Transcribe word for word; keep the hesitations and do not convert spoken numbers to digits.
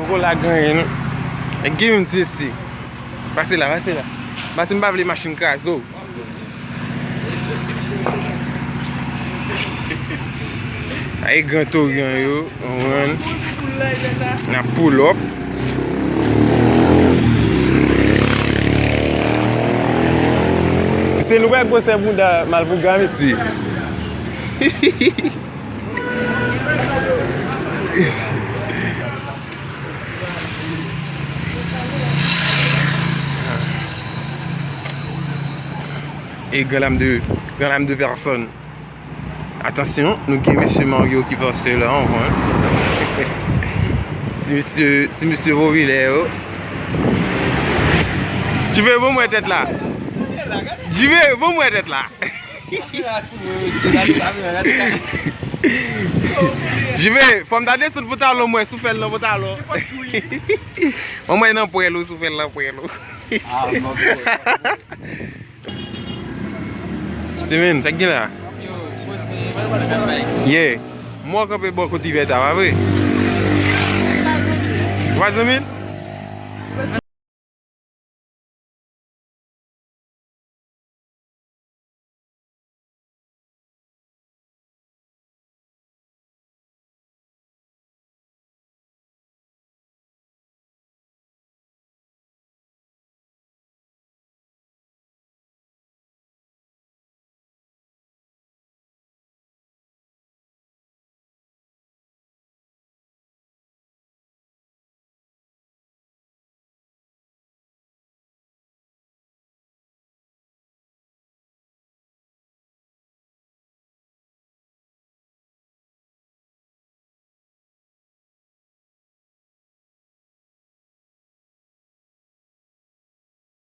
Bon, la gen anyen, non. Gen yon ti mesye. Pase la, pase la. Pase, m pa vle machin kraze w. Ay, Gran Toryan yo, konprann. N ap pull up. Se nou wè gwosè bounda Malpougra, mesye. E gran dam de, gran dam de pèsòn. Atansyon, nou gen mesye Mario ki pase la, anhan. Ti mesye, ti mesye popilè yo. Jve, ban mwen tèt la. Jve, ban mwen tèt la. Jve, fò m ta desann pantalon mwen, si w fè l nan pantalon. Ban mwen nan pwèl ou, si w fè l nan pwèl ou. Steven, sa k gen la? Yeah. Mwen kanpe bò kote Ivèta, pa vre? Ou pa zanmi l?